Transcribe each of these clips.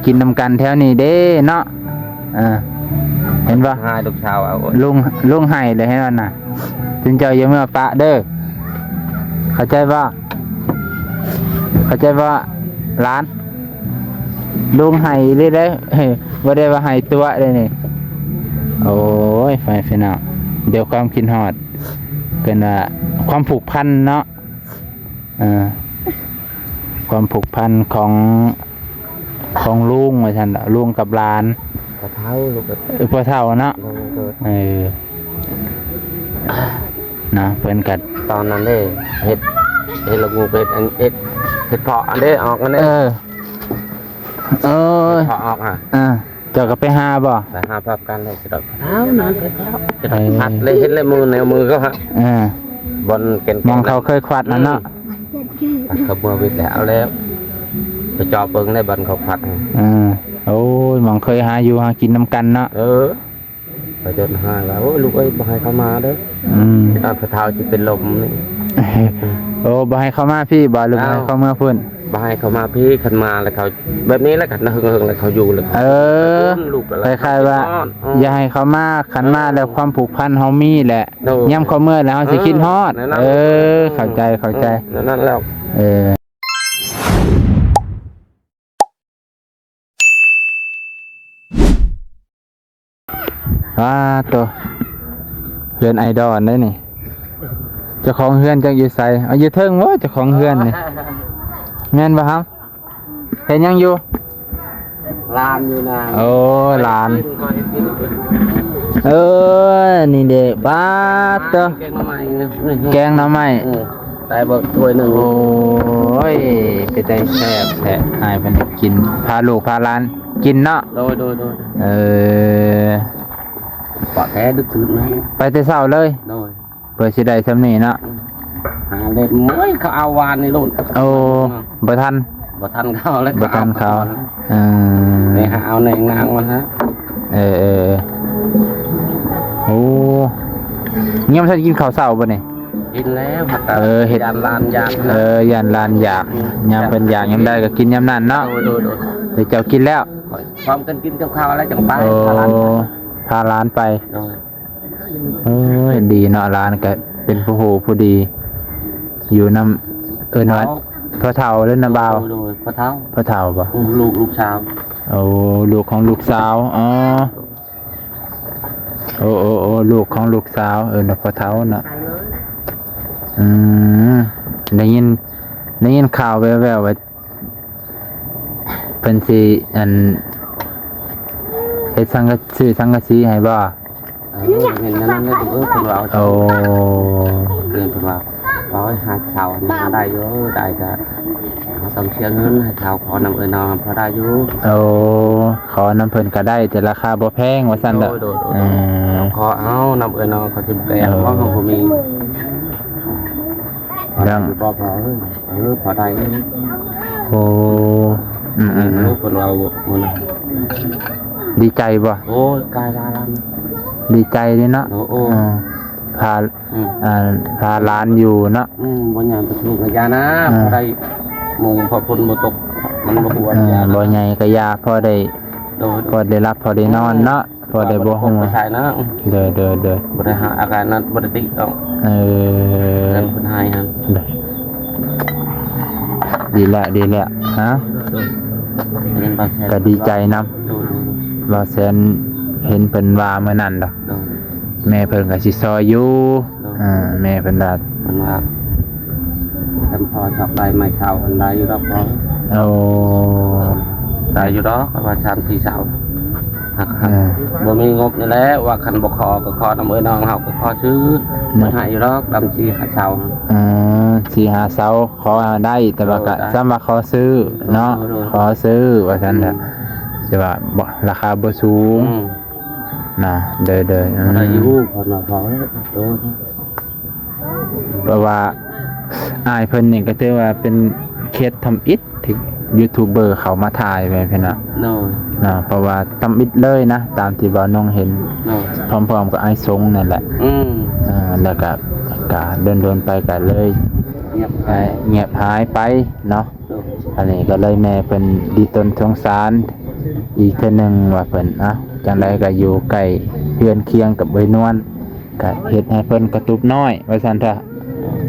ກິນນຳກັນແຖວນີ້ເດ້ເນາະ. ເອີ ເຫັນບໍ່? ຫາລູກສາວເອົາ ລຸງ ລຸງໃຫ້ເລີຍ ເຫັນບໍ່ນະ? ເຈົ້າຢ່າເມືອປະເດີ ເຂົ້າໃຈບໍ່? ເຂົ້າໃຈບໍ່ຫຼານ? ລຸງໃຫ້ອີ່ຫຼີເດ້ ບໍ່ໄດ້ວ່າໃຫ້ຕົວະເດ້ນີ້. ໂອ້ຍ ໄປພີ່ນ້ອງ ດຽວຄວາມຄິດຮອດ ເອີ້ນວ່າຄວາມຜູກພັນເນາະ. ເອີ ຄວາມຜູກພັນຂອງ ຂອງລຸງວ່າຊັ້ນເນາະ ລຸງກັບຫຼານ ພໍ່ເຖົ້າ ລູກ ເອີ ພໍ່ເຖົ້າເນາະ. ໂດຍ ໂດຍ ເອີ ນະ ເພິ່ນກໍຕອນນັ້ນເດ້ ເຮັດ ເຮັດລະງູກ ເຮັດອັນ ເຮັດ ເຮັດເຜາະອັນເດ້ ອອກອັນເດ້. ເອີ ເອີ ເຮັດເຜາະອອກຫາ ອ່າ ເຈົ້າກໍໄປຫາບໍ່? ໄປຫາພ້ອມກັນເລີຍ ເທົ່ານັ້ນ ເຮັດເຜາະ ເອີ ພັດເລີຍ ເຮັດເລີຍ ມືແນວມືເຂົາຫາ ເອີ ບ່ອນເປັນ ໝ່ອງເຂົາເຄີຍຂວັດນັ້ນເນາະ. ອືມ ເຂົາເມືອວິດແລ້ວ ເອົາແລ້ວ ໄປເຈາະເບິ່ງໄດ້ບ່ອນເຂົາຂວັດ. ເອີ ໂອ້ຍ ໝ່ອງເຄີຍຫາຢູ່ຫາກິນນຳກັນເນາະ. ເອີ ໄປຈົນຫາແລ້ວ ໂອ້ຍ ລູກເອີຍ ບໍ່ໃຫ້ເຂົາມາເດີ. ອືມ ຕອນພໍ່ເຖົ້າຊິເປັນລົມນີ້. ໂອ້ ບໍ່ໃຫ້ເຂົາມາພີ້ບໍ່ ຫຼືບໍ່ໃຫ້ເຂົາເມືອພຸ້ນ? ບໍ່ໃຫ້ເຂົາມາພີ້ ຄັນມາແລ້ວເຂົາ ແບບນີ້ແຫຼະ ຄັນເຫິງໆແລ້ວເຂົາຢູ່ແລ້ວ. ເອີ ລູກກໍ ຄ້າຍໆວ່າ ເອີ ຢ່າໃຫ້ເຂົາມາ ຄັນມາແລ້ວຄວາມຜູກພັນເຮົາມີແຫຼະ. ໂດຍ ຍາມເຂົາເມືອແລ້ວເຮົາຊິຄິດຮອດ. ເອີ ເອີ ນັ້ນແຫຼະ ເອີ ເຂົ້າໃຈ ເຂົ້າໃຈ. ເອີ ນັ້ນແຫຼະ ເອີ ອ່າ ໂຕ ເຮືອນໄອດອນເດ້ນີ້. ເຈົ້າຂອງເຮືອນຈັກຢູ່ໃສ? ເອົາ ຢູ່ເທິງບໍ່ ເຈົ້າຂອງເຮືອນນີ້? ແມ່ນບໍ່ ເຮັດຫຍັງຢູ່? ຫຼານຢູ່ນະ. ໂອ້ ຫຼານ. ເອີ ນີ້ເດ້ ບາດເຕີ ແກງໜໍ່ໄມ້ ແກງໜໍ່ໄມ້. ເອີ ໄດ້ເບິ່ງຖ້ວຍໜຶ່ງ. ໂອ້ຍ ເປັນຕາແຊບແທ້ ອ້າຍເພິ່ນກິນ ພາລູກພາຫຼານກິນເນາະ. ໂດຍ ໂດຍ ໂດຍ. ເອີ ປະແທ້ດຶກຕື່ນມາ ໄປແຕ່ເຊົ້າເລີຍ. ໂດຍ. ເພື່ອຊິໄດ້ຊ່ຳນີ້ເນາະ. ອືມ ຫາເລັບ ໂອ້ຍ ເຂົາເອົາວານນີ້ໂລດ. ໂອ້ ບໍ່ທັນ ບໍ່ທັນເຂົາແລ້ວ ບໍ່ທັນເຂົາ. ເອີ ນີ້ຫາເອົາແນງນາງມາຫາ. ເອີ ເອີ ໂອ້ ຍັງບໍ່ທັນກິນເຂົ້າເຊົ້າບໍ່ນີ້? ກິນແລ້ວ ເອີ ເຮັດ ຢ້ານຫຼານຢາກ. ເອີ ຢ້ານຫຼານຢາກ. ອືມ ຍາມເພິ່ນຢາກຍາມໃດກໍກິນຍາມນັ້ນເນາະ. ໂດຍ ໂດຍ ໂດຍ. ແຕ່ເຈົ້າກິນແລ້ວ ພ້ອມກັນກິນກັບເຂົ້າແລ້ວຈັ່ງໄປ. ໂອ້ ພາຫຼານໄປ ພາຫຼານໄປ. ໂດຍ. ໂອ້ຍ ດີເນາະ ຫຼານກໍເປັນຜູ້ຮູ້ຜູ້ດີ ຢູ່ນຳ ເອີ້ນວ່າພໍ່ເຖົ້າ ພໍ່ເຖົ້າ ຫຼືນ້າບ່າວ? ໂດຍ ໂດຍ ພໍ່ເຖົ້າ ພໍ່ເຖົ້າບໍ່? ອືມ ລູກ ລູກສາວ. ໂອ້ ລູກຂອງລູກສາວ. ອໍ ໂອ້ ໂອ້ ໂອ້ ລູກຂອງລູກສາວ ເອີ້ນວ່າພໍ່ເຖົ້າເນາະ. ອືມ ໄດ້ຍິນ ໄດ້ຍິນຂ່າວແວ່ວໆວ່າ ເພິ່ນຊິ ອັນ ເຮັດສັງກະ ຊື້ສັງກະສີໃຫ້ບໍ່? ເອີ ເຫັນນັ້ນແຫຼະ ເອີ ເພິ່ນວ່າເອົາ. ໂອ້ ເພິ່ນວ່າ ໂອ້ຍ ຫາເຊົ່ານີ້ມາໄດ້ຢູ່ ໄດ້ກໍເຮົາຕ້ອງເສຍເງິນໃຫ້ເຊົ່າ ຂໍນຳເອື້ອຍນ້ອງພໍໄດ້ຢູ່. ໂອ້ ຂໍນຳເພິ່ນກໍໄດ້ ແຕ່ລາຄາບໍ່ແພງວ່າຊັ້ນເດີ. ໂດຍ ໂດຍ ໂດຍ. ເອີ ຂໍເອົານຳເອື້ອຍນ້ອງ ເຂົາຊິບໍ່ແກ່ ເອີ ເຮົາບໍ່ມີ. ເລື່ອງ ບໍ່ພໍ ເອີ ພໍໄດ້. ໂອ້ ອືມໆໆ ເພິ່ນເວົ້າມື້ນັ້ນ. ດີໃຈບໍ່? ໂອ້ຍ ກາຍລາລານ ດີໃຈເດ້ເນາະ. ໂອ້ ໂອ້ ເອີ ພາ ອືມ ອ່າ ພາຫຼານຢູ່ເນາະ. ອືມ ບໍ່ຍາມໄປທຸກກະຢ່ານະ. ອ່າ ພໍໄດ້ມຸງ ພໍຝົນບໍ່ຕົກ ມັນບໍ່ຫົວ. ເອີ ຢ່ານະ ບໍ່ໃຫຍ່ກະຢ່າ ພໍໄດ້ ໂດຍ ພໍໄດ້ຫຼັບ ພໍໄດ້ນອນເນາະ. ພໍໄດ້ບໍ່ຮູ້ ໄປໃສນະ. ໂດຍ ໂດຍ ໂດຍ. ບໍ່ໄດ້ຫາອາການນັ້ນ ບໍ່ໄດ້ຕິດດອກ. ເອີ ເພິ່ນໃຫ້ຫັ້ນ. ໂດຍ ດີແລ້ວ ດີແລ້ວ. ຮະ ໂດຍ ໂດຍ. ກໍດີໃຈນຳ. ໂດຍ ໂດຍ ໂດຍ. ບ່າວແສນເຫັນເພິ່ນວ່າມື້ນັ້ນດອກ. ໂດຍ ແມ່ເພິ່ນກໍຊິຊ່ອຍຢູ່. ໂດຍ ອ່າ ແມ່ເພິ່ນວ່າ ເພິ່ນວ່າ ຄັນພໍຊອກໄດ້ໄມ້ເຊົ່າ ອັນໃດຢູ່ດອກພໍ່. ໂອ້ ໄດ້ຢູ່ດອກ ວ່າສາມສີ່ເສົາ. ຫາກ ເອີ ບໍ່ມີງົບນີ້ແຫຼະ ວ່າຄັນບໍ່ຂໍກໍຂໍນຳເອື້ອຍນ້ອງເຮົາ ກໍຂໍຊື້ ເນາະ ເພິ່ນໃຫ້ຢູ່ດອກ ດຳສີ່ຫ້າເສົາ. ເອີ ສີ່ຫ້າເສົາຂໍໄດ້ ແຕ່ວ່າກໍ ໂດຍ ສ່ຳວ່າຂໍຊື້ເນາະ. ໂດຍ ໂດຍ ຂໍຊື້ວ່າຊັ້ນແຫຼະ. ອືມ ແຕ່ວ່າບໍ່ ລາຄາບໍ່ສູງ. ອືມ ນະ ໂດຍ ໂດຍ. ອືມ ໄດ້ຢູ່ ເພິ່ນວ່າພໍ. ໂດຍ ເພາະວ່າອ້າຍເພິ່ນນີ້ກໍຖືວ່າເປັນເຂດທຳອິດທີ່ຢູທູບເບີເຂົາມາຖ່າຍແມ່ນພີ່ນ້ອງ. ໂດຍ ເນາະ ເພາະວ່າທຳອິດເລີຍນະ ຕາມທີ່ບ່າວນົງເຫັນ. ໂດຍ ພ້ອມໆກັບອ້າຍຊົງນັ້ນແຫຼະ. ອືມ ເອີ ແລ້ວກໍ ກໍດົນໆໄປກໍເລີຍ ງຽບຫາຍ ງຽບຫາຍໄປເນາະ. ໂດຍ ອັນນີ້ກໍເລີຍແມ່ເພິ່ນດີຕົນສົງສານ ອີກເທື່ອໜຶ່ງວ່າເພິ່ນ ເອົ້າ ຈັ່ງໃດກໍຢູ່ໃກ້ເຮືອນຄຽງກັບເອື້ອຍນວນ ກໍເຮັດໃຫ້ເພິ່ນກະຕຸບນ້ອຍວ່າຊັ້ນເຖາະ.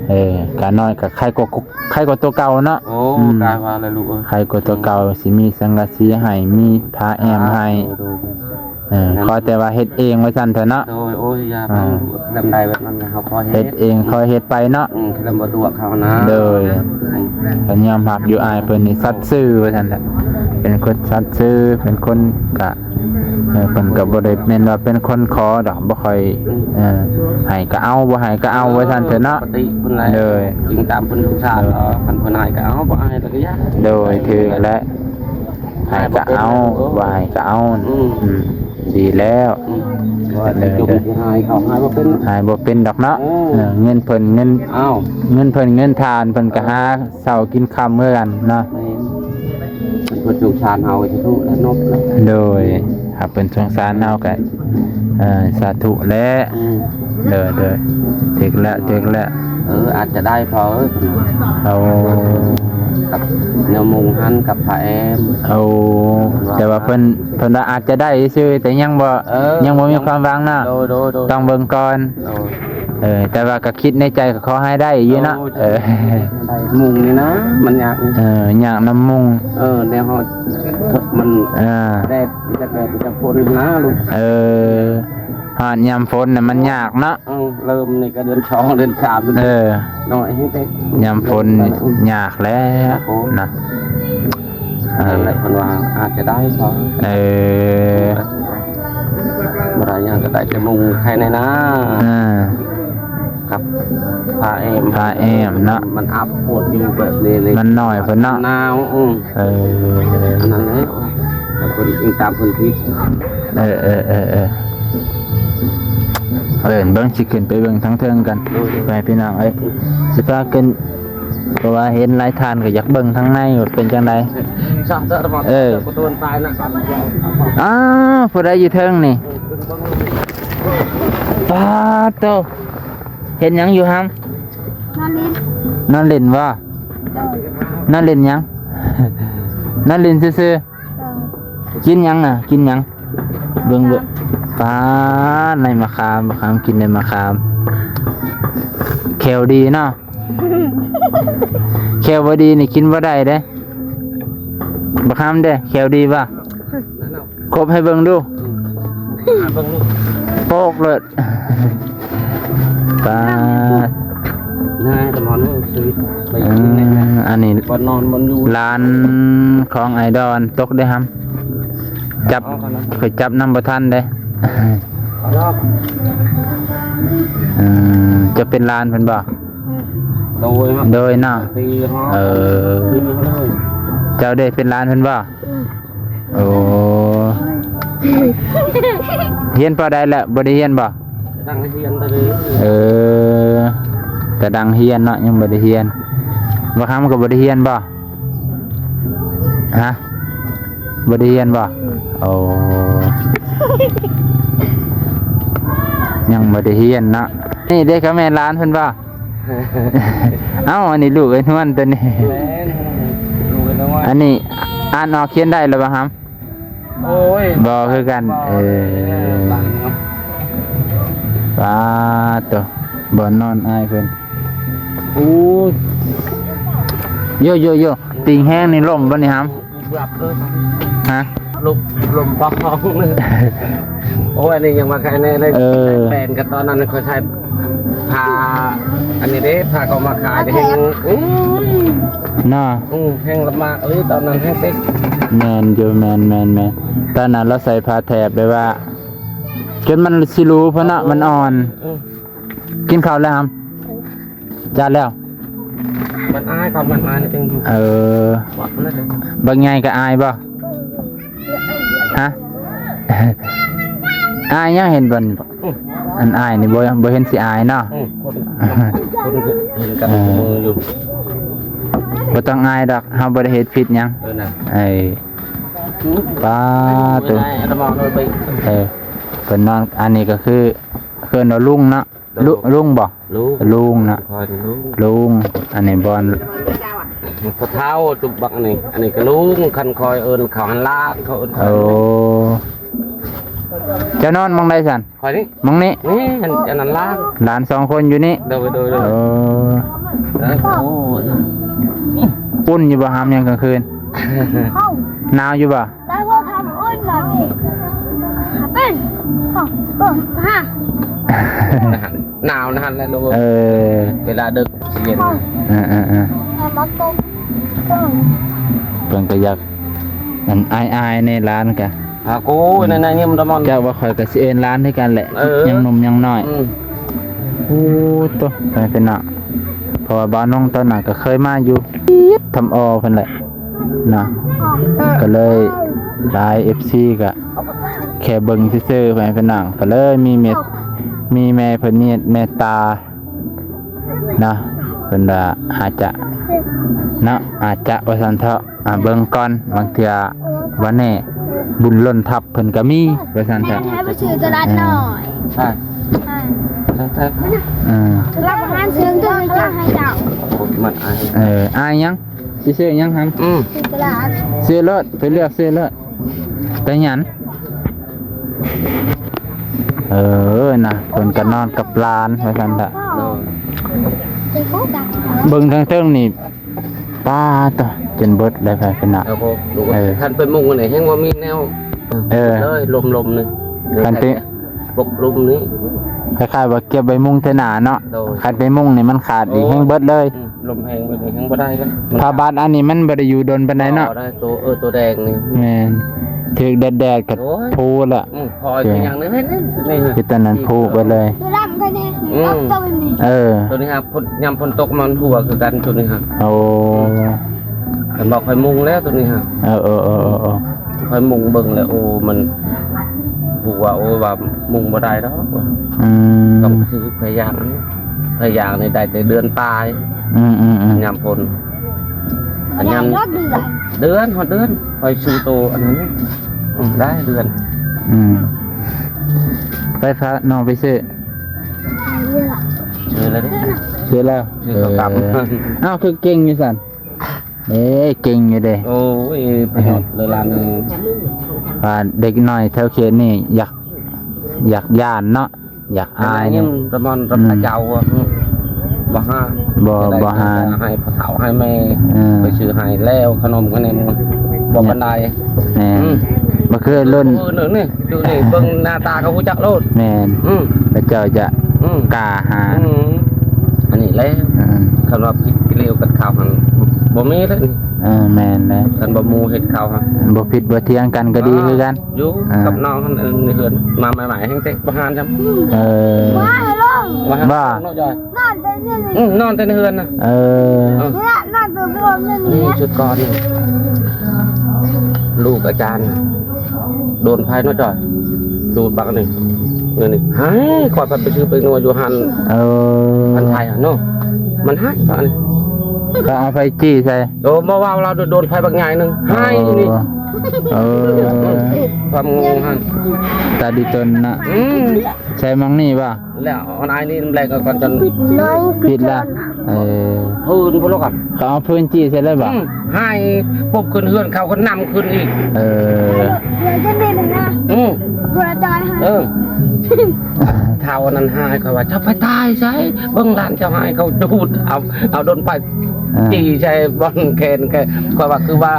ເອີ ກະນ້ອຍກໍໄຄກວ່າ ໄຄກວ່າຕົວເກົ່າເນາະ. ໂອ້ ອືມ ກາຍວ່າແລ້ວລູກເອີຍ ໄຄກວ່າຕົວເກົ່າ ອືມ ຊິມີສັງກະສີໃຫ້ ມີຜ້າແອ້ມໃຫ້. ອ່າ ໂດຍໆ ເອີ ຂໍແຕ່ວ່າເຮັດເອງວ່າຊັ້ນເຖາະເນາະ. ໂດຍ ໂອ້ຍ ຢ່າ ເອີ ເຮົາ ລຳໄດ້ແບບນັ້ນ ເຮົາຂໍເຮັດ ເຮັດເອງ ຂໍເຮັດໄປເນາະ. ອືມ ລຳບໍ່ຕົວະເຂົານະ. ໂດຍ ອືມ ກໍຍອມຮັບຢູ່ ອ້າຍເພິ່ນນີ້ສັດຊື່ວ່າຊັ້ນແຫຼະ ເປັນຄົນສັດຊື່ ເປັນຄົນກະ ເອີ ເພິ່ນກໍບໍ່ໄດ້ແມ່ນວ່າເປັນຄົນຂໍດອກ ບໍ່ຄ່ອຍ ອືມ ເອີ ໃຫ້ກໍເອົາ ບໍ່ໃຫ້ກໍເອົາ ເອີ ວ່າຊັ້ນເຖາະເນາະ. ປົກກະຕິເພິ່ນແຫຼະ ໂດຍ ອີງຕາມເພິ່ນສົງສານ. ໂດຍ ເນາະ ຄັນເພິ່ນໃຫ້ກໍເອົາ ບໍ່ໃຫ້ກໍຢ່າ. ໂດຍ ຖືກແລ້ວ ໃຫ້ກໍເອົາ ບໍ່ໃຫ້ກໍເອົາ. ອືມ ອືມ ດີແລ້ວ. ອືມ ວ່າຊິຈົ່ງຊິໃຫ້ເຂົາ ໃຫ້ບໍ່ເປັນ ໃຫ້ບໍ່ເປັນດອກເນາະ. ເອີ ເອີ ເງິນເພິ່ນ ເງິນ ອ້າວ ເງິນເພິ່ນເງິນທານ ເພິ່ນກໍຫາເຊົ້າກິນຄ່ຳຄືກັນເນາະ. ແມ່ນ ເພິ່ນສົງສານເຮົາ ສາທຸແລ້ວເນາະ. ໂດຍ ຖ້າເພິ່ນສົງສານເຮົາກໍ ເອີ ສາທຸແຫຼະ. ອືມ ໂດຍໆ ຖືກແລ້ວ ຖືກແລ້ວ. ເອີ ອາດຈະໄດ້ພໍເອີຍ ເອົາ ກັບແນວມຸງຫັ້ນ ກັບຜ້າແອ້ມ. ໂອ້ ແຕ່ວ່າເພິ່ນ ເພິ່ນວ່າອາດຈະໄດ້ຊື່ ແຕ່ຍັງບໍ່ ເອີ ຍັງບໍ່ມີຄວາມຫວັງເນາະ. ໂດຍໆໆ ຕ້ອງເບິ່ງກ່ອນ. ໂດຍ ເອີ ແຕ່ວ່າກໍຄິດໃນໃຈກໍຂໍໃຫ້ໄດ້ຢູ່ເນາະ. ໂດຍ ເອີ ໄດ້ມຸງນີ້ນະ ມັນຍາກ. ເອີ ຍາກນຳມຸງ. ເອີ ແນວເຮົາ ມັນ ອ່າ ແດດ ຈະແດດຈະຝົນນະລູກ. ເອີ ຮອດຍາມຝົນນະມັນຍາກເນາະ. ເອີ ເລີ່ມນີ້ກໍເດືອນສອງເດືອນສາມ. ເອີ ນ້ອຍແຮງເດ້ ຍາມຝົນຍາກແລ້ວນະ. ເອີ ນັ້ນແຫຼະ ເພິ່ນວ່າອາດຈະໄດ້ບໍ່. ເອີ ບໍ່ໄດ້ຫຍັງກໍໄດ້ແຕ່ມຸງໄຂ່ໃນນາ. ເອີ ກັບຜ້າແອ້ມ ຜ້າແອ້ມເນາະ. ມັນອັບໂພດຢູ່ແບບນີ້ເລີຍ ມັນນ້ອຍເພິ່ນເນາະ ໜາວ. ອືມ ເອີ ອັນນັ້ນແຫຼະ ເພິ່ນອີງຕາມເພິ່ນຄິດ. ເອີ ເອີ ເອີ ເອີ ເອີ ເບິ່ງ ຊິຂຶ້ນໄປເບິ່ງທາງເທິງກັນ. ໂດຍ ໄປພີ່ນ້ອງເອີຍ ຊິພາຂຶ້ນ ເພາະວ່າເຫັນຫຼາຍທ່ານກໍຢາກເບິ່ງທາງໃນວ່າເປັນຈັ່ງໃດ. ເອີ ອ້າວ ຜູ້ໃດຢູ່ເທິງນີ້? ປາດໂຕ ເຮັດຫຍັງຢູ່ຫັ້ນ? ນອນຫຼິ້ນ ນອນຫຼິ້ນບໍ່? ໂດຍ ນອນຫຼິ້ນຫຍັງ? ນອນຫຼິ້ນຊື່ໆ. ກິນຫຍັງນະ? ກິນຫຍັງ? ເບິ່ງ ເບິ່ງ ປາດ ໃນມະຂາມ ບັກຄຳກິນໃນມະຂາມ. ແຂ້ວດີເນາະ ແຂ້ວບໍ່ດີນີ້ກິນບໍ່ໄດ້ເດ້. ບັກຄຳເດ້ ແຂ້ວດີບໍ່? ຄົບໃຫ້ເບິ່ງດູ ເບິ່ງດູ ໂປກເລີດ. ປາດ ນາຍຕະມອນເອີຍ ຊີວິດໄປຢູ່ທີ່ໃນ ເອີ ອັນນີ້ບ່ອນນອນບ່ອນຢູ່ ຫຼານຂອງໄອດອນຕົກເດ້ຫຳ ຈັບ ເອົາກ່ອນນະ ຂ້ອຍຈັບນຳບໍ່ທັນເດ້. ເອົາລອກ ເອີ ເຈົ້າເປັນຫຼານເພິ່ນບໍ່? ໂດຍ ໂດຍເນາະ ເອີ ເຈົ້າເດ້ເປັນຫຼານເພິ່ນບໍ່? ໂອ້ ຮຽນປໍໃດລະ? ບໍ່ໄດ້ຮຽນບໍ່? ກຳລັງຮຽນ ເອີ ກຳລັງຮຽນເນາະ ຍັງບໍ່ໄດ້ຮຽນ. ບັກຄຳກໍບໍ່ໄດ້ຮຽນບໍ່? ຮະ ບໍ່ໄດ້ຮຽນບໍ່? ໂອ້ ຍັງບໍ່ໄດ້ຮຽນເນາະ. ນີ້ເດ້ ກະແມ່ນຫຼານເພິ່ນບໍ່? ເອົ້າ ອັນນີ້ລູກເອື້ອຍນວນຕົວນີ້. ແມ່ນ ລູກເອື້ອຍນວນ. ອັນນີ້ອ່ານອອກຂຽນໄດ້ແລ້ວບໍ່ຫຳ? ໂອ້ຍ ບໍ່ຄືກັນ ບໍ່ ເອີ ເອີ ບາງເນາະ. ປາດໂຕ ບ່ອນນອນອ້າຍເພິ່ນ. ໂອ້ຍ ໂຢໆໆ ຕີງແຮງນີ້ລົ້ມບໍ່ນີ້ຫຳ? ເກືອບເລີຍ ຮະ? ລົມ ລົມປອກເລີຍ. ໂອ້ຍ ອັນນີ້ຍັງວ່າໄຄແນ່ເລີຍ. ເອີ ແປນກັນຕອນນັ້ນຂ້ອຍໃສ່ຜ້າ ອັນນີ້ເດ້ ຜ້າເຂົາມາຂາຍແຮງ ໂອ້ຍ ເນາະ. ອື ແຮງລຳບາກອີ່ຫຼີຕອນນັ້ນ ແຮງຕິດ. ແມ່ນຢູ່ ແມ່ນໆໆ ຕອນນັ້ນລາວໃສ່ຜ້າແຖບແບບວ່າ ຈົນມັນຊິຫຼູພຸ້ນເນາະ ມັນອ່ອນ. ອື ກິນເຂົ້າແລ້ວຫຳ? ຈານແລ້ວ ມັນອາຍກ່ອນ ມັນອາຍຈັ່ງຢູ່. ເອີ ບັກໃຫຍ່ກໍອາຍບໍ່? ຮະ ອາຍຫຍັງ ເຫັນບໍ່? ອື ອັນອາຍນີ້ບໍ່ ບໍ່ເຫັນຊິອາຍເນາະ. ອື ຄົນ ຄົນເຫັນກັນ ເອີ ມືຢູ່ ບໍ່ຕ້ອງອາຍດອກ ເຮົາບໍ່ໄດ້ເຮັດຜິດຫຍັງ. ເອີ ນະ ເອີ ປາດໂຕ ເອີ ເພິ່ນນອນ ອັນນີ້ກໍຄື ເອີ້ນວ່າລຸງເນາະ. ລຸ ລຸງບໍ່? ລຸງ ລຸງນະ ລຸງ ລຸງ. ອັນນີ້ບ່ອນ ພໍ່ເຖົ້າຈຸບບັກອັນນີ້ ອັນນີ້ກໍລຸງ ຄັນຂ້ອຍເອີ້ນເຂົາຫັ້ນຫຼານ ເຂົາເອີ້ນຂ້ອຍ ໂອ້ ເຈົ້ານອນໝ່ອງໃດຊັ້ນ? ຂ້ອຍນີ້ ໝ່ອງນີ້? ນີ້ ອັນ ອັນນັ້ນຫຼານ ຫຼານສອງຄົນຢູ່ນີ້? ໂດຍ ໂດຍ ໂດຍ ເອີ ເອີ ໂອ້ ອຸ່ນຢູ່ບໍ່? ຫາມຍາມກາງຄືນ ໜາວຢູ່ບໍ່? ໄດ້ບໍ່? ທຳອຸ່ນແບບນີ້ ເປັນ ສອງ ເອີ ຫ້າ ໜາວຫັ້ນແຫຼະລູກ ເອີ ເວລາດຶກຊິເຢັນ ເອີ ເອີ ເອີ ແຕ່ບໍ່ຕົກ ເພິ່ນກໍຢາກ ອັນ ອາຍໆ ແດ່ຫຼານກະ ອາ ໂອ້ຍ ນັ້ນນະ ຍິ້ມຕະມອນ ເຈົ້າວ່າຂ້ອຍກໍຊິເອີ້ນຫຼານຄືກັນແຫຼະ ເອີ ຍັງໜຸ່ມຍັງນ້ອຍ ອືມ ໂອ້ໂຕ ເປັນເນາະ ເພາະວ່າບ່າວນົງຕອນນັ້ນກໍເຄີຍມາຢູ່ ທຳອໍເພິ່ນແຫຼະ ເນາະ ກໍເລີຍຫຼາຍເອັຟຊີກໍແຄ່ເບິ່ງຊື່ໆ ພໍ່ແມ່ພີ່ນ້ອງ ກໍເລີຍມີເມດ ມີແມ່ເພິ່ນມີເມດຕາເນາະ ເພິ່ນວ່າອາດຈະເນາະ ອາດຈະວ່າຊັ້ນເຖາະ ອ່າ ເບິ່ງກ່ອນ ບາງເທື່ອວ່າແນ່ ບຸນລົ້ນທັບເພິ່ນກໍມີວ່າຊັ້ນເຖາະ ແມ່ນໃຫ້ໄປຊື້ຕະຫຼາດນ້ອຍ ເອີ ເອີ ເອີ ລາວບໍ່ທັນຊື້ ເຈົ້າໃຫ້ເຈົ້າ ມັນອາຍ ເອີ ອາຍຫຍັງ? ຊິຊື້ຫຍັງຫັ້ນ? ອືມ ຊື້ໂລດ ໄປເລືອກຊື້ໂລດ ໄປຫຍັງ? ເອີ ນະ ເພິ່ນກໍນອນກັບຫຼານວ່າຊັ້ນເຖາະ ໂດຍ ເບິ່ງທາງເທິງນີ້ ປາດໂທ້ ຈົນເບິດແລ້ວ ພີ່ນ້ອງ ເອີ ຄັນໄປມຸງນີ້ແຮ່ງບໍ່ມີແນວ ເອີ ເລີຍ ລົມໆ ນີ້ ຄັນໄປ ປົກລຸ່ມນີ້ ຄ້າຍໆວ່າເກັບໄວ້ມຸງເທື່ອໜ້າເນາະ ໂດຍ ຄັນໄປມຸງນີ້ມັນຂາດອີກ ໂອ້ ແຮ່ງເບິດເລີຍ ອືມ ລົມແຮງເບິດນີ້ແຮ່ງບໍ່ໄດ້ເລີຍ ຜ້າບັດອັນນີ້ມັນບໍ່ໄດ້ຢູ່ດົນປານໃດເນາະ ບໍ່ໄດ້ ໂຕ ເອີ ໂຕແດງນີ້ ແມ່ນ ຖືກແດດໆກໍ ໂອ້ຍ ໂພລະ ອືມ ພໍຄືຫຍັງນີ້ ນີ້ ຄືຕອນນັ້ນໂພໄປເລີຍ ໂຕດຳໄປນີ້ ອືມ ໂຕນີ້ ເອີ ໂຕນີ້ຫາ ຍາມຝົນຕົກມັນຮົ່ວຄືກັນ ໂຕນີ້ຫາ ໂອ້ ອືມ ຄັນບໍ່ຄ່ອຍມຸງແລ້ວໂຕນີ້ຫາ ເອີ ເອີ ເອີ ເອີ ເອີ ຂ້ອຍມຸງເບິ່ງແລ້ວ ໂອ້ ມັນ ຜູ້ວ່າ ໂອ້ ວ່າມຸງບໍ່ໄດ້ດອກ ອືມ ຕ້ອງຊື້ພະຍາງ ພະຍາງນີ້ໄດ້ແຕ່ເດືອນປາຍ ອືມໆໆ ຍາມຝົນ ຍາມ ເດືອນ ຮອດເດືອນ ຮອດເດືອນ ຂ້ອຍຊື້ໂຕອັນນັ້ນ ອືມ ໄດ້ເດືອນ ອືມ ໄປພານ້ອງໄປຊື້ ຊື້ແລ້ວເດ້ ຊື້ແລ້ວ ຊື້ເຂົ້າກັບ ເອີ ອ້າວ ຄືເກັ່ງຢູ່ຊັ້ນ? ເອີ ເກັ່ງຢູ່ເດ້ ໂອ້ຍ ປະໂຫຍດເລີຍຫຼານເອີຍ ວ່າເດັກນ້ອຍແຖວເຂດນີ້ຢາກ ຢາກຢ້ານເນາະ ຢາກອາຍນີ້ ຕະມອນ ອືມ ເຈົ້າ ອືມ ບໍ່ຫາ ບໍ່ ບໍ່ຫາ ໃຫ້ພໍ່ເຖົ້າໃຫ້ແມ່ ເອີ ໄປຊື້ໃຫ້ແລ້ວ ຂະໜົມຂະແໜມບໍ່ປານໃດ ແມ່ນ ອືມ ບໍ່ຄືລຸ້ນ ເອີ ນີ້ ຢູ່ນີ້ເບິ່ງໜ້າຕາກໍຮູ້ຈັກໂລດ ແມ່ນ ອືມ ເຂົາເຈົ້າຈະ ອືມ ກ້າຫານ ອືມ ອັນນີ້ແຫຼະ ອືມ ຄັນວ່າຜິດກິເລວກັບເຂົາຫັ້ນ ບໍ່ມີແລ້ວນີ້ ເອີ ແມ່ນແຫຼະ ຄັນບໍ່ໝູ່ເຮັດເຂົາຫັ້ນ ບໍ່ຜິດບໍ່ຖຽງກັນກໍດີຄືກັນ ຢູ່ ເອີ ກັບນ້ອງຫັ້ນ ໃນເຮືອນ ມາໃໝ່ໆ ແຮ່ງແຕ່ບໍ່ຫານຊ້ຳ ເອີ ວ່າໃຫ້ລົງ ວ່າໃຫ້ລົງເນາະ ຈອຍ ນອນແຕ່ໃນເຮືອນ ອືມ ນອນແຕ່ໃນເຮືອນນະ ເອີ ເອີ ນີ້ລະ ນອນຕົວບວມຢູ່ນີ້ ນີ້ ລະ ຊຸດກ່ອນນີ້ ລູກອາຈານ ໂດນໃຜເນາະ ຈອຍ ໂດນບັກນີ້ ເງິນນີ້ ໃຫ້ ຂ້ອຍພັດໄປຊື້ແປ້ງນົວຢູ່ຫັ້ນ ເອີ ອັນໄທຫັ້ນເນາະ ມັນໃຫ້ ອັນນີ້ ກໍເອົາໄຟຈີ້ໃສ່ ໂອ້ ບໍ່ເວົ້າລາວ ໂດນໄຟບັກໃຫຍ່ໜຶ່ງ ໃຫ້ນີ້ ເອີ ຄວາມໂງ່ຫັ້ນ ຕາດີຕົນນະ ອືມ ໃສ່ໝ່ອງນີ້ບໍ່? ແລ້ວອັນອ້າຍນີ້ແລກກໍກ່ອນຈົນ ປິດແລ້ວ ເອີ ພື້ນພຸ້ນລະກ່ອນ ເຂົາເອົາພື້ນຈີ້ໃສ່ເລີຍບໍ່? ອືມ ໃຫ້ປຸບຂຶ້ນເຮືອນເຂົາກໍນຳຂຶ້ນອີກ ເອີ ດຽວຈະເປັນນະ ອືມ ບໍ່ຈອຍໃຫ້ ເອີ ເຖົ້າອັນນັ້ນໃຫ້ ເຂົາວ່າ ເຈົ້າໄປຕາຍໃສ ເບິ່ງຫຼານເຈົ້າໃຫ້ ເຂົາຈູດເອົາ ເອົາດົນໄຟ ອ່າ ຈີ່ໃສ່ບ່ອນແຂນ ຂ້ອຍວ່າຄືວ່າ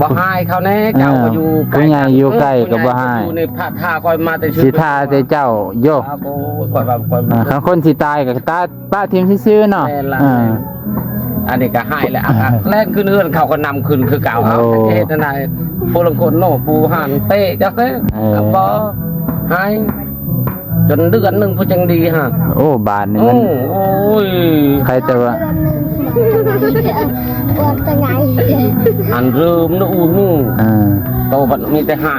ບໍ່ຮ້າຍເຂົາແດ່ ເຈົ້າກໍຢູ່ໃກ້ ຜູ້ໃຫຍ່ຢູ່ໃກ້ກໍບໍ່ຮ້າຍ ຢູ່ໃນພະທ່າຂ້ອຍມາແຕ່ຊື່ ຊິທ່າແຕ່ເຈົ້າໂຍ ໂອ້ຍ ຂ້ອຍວ່າ ຂ້ອຍ ອ່າ ຄັນຄົນຊິຕາຍກໍຕາຍ ປະຖິ້ມຊື່ໆເນາະ ແມ່ນລະ ອ່າ ອັນນີ້ກໍຮ້າຍແລ້ວ ອ່າ ແລ່ນຂຶ້ນເຮືອນເຂົາກໍນຳຂຶ້ນຄືເກົ່າ ເອົາ ໂອ້ ຈະເຮັດແນວໃດ ຜູ້ລາງຄົນເນາະ ຜູ້ຫັ້ນເຕະຈັກເດ້ ເອີ ບໍ່ ຮ້າຍ ຈົນເດືອນໜຶ່ງພຸ້ນຈັ່ງດີຫະ ໂອ້ ບາດນີ້ມັນ ໂອ້ຍ ໃຄແຕ່ວ່າ ເດືອນໜຶ່ງ ປວດຕະໄງ ອັນລືມນະ ອູ້ ອ່າ ໂຕບັດມີແຕ່ໄຫ້